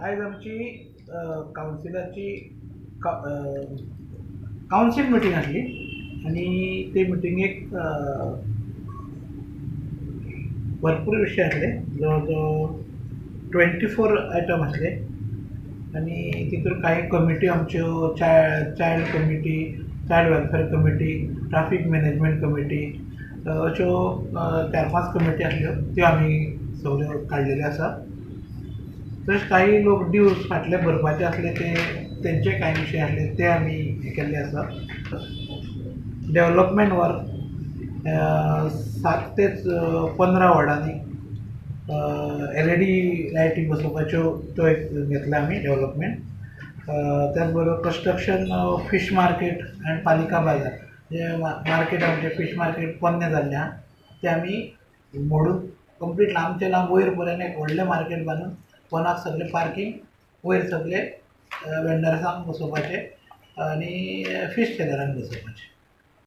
आयज आमची कावन्सिलाची council meeting आसली आनी ते मिटिंगेक भरपूर विशय आसले, जवळ जवळ 24 आयटम आसले आनी तितून कांय कमिटी आमच्यो child committee, child welfare committee, traffic management committee अश्यो 4-5 कमिटी आसल्यो, त्यो आमी सगळ्यो काडलेल्यो आसा. तशेंच काही लोक ड्यूज फाटले भरपाचे आसले ते तेंचे कांय विशय आसले ते आमी हे केल्ले आसा. डेवलपमेंट वर्क 7 ते 15 वॉर्डांनी LED लायटी बसोवपाच्यो त्यो एक घेतल्या आमी डेवलपमेंट. त्याच बरोबर कंस्ट्रक्शन फीश मार्केट आनी पालिका बाजार, जे मार्केट आमचें फीश मार्केट पोन्नें जाल्लें आहा तें आमी मोडून कंप्लीट लांबचे लांब वयर पर्यंत एक व्हडलें मार्केट बांदून पोनाक सगळें पार्कींग वयर सगळे वेंडर्सांक बसोवपाचें आनी फीश सेलरांक बसोवपाचें.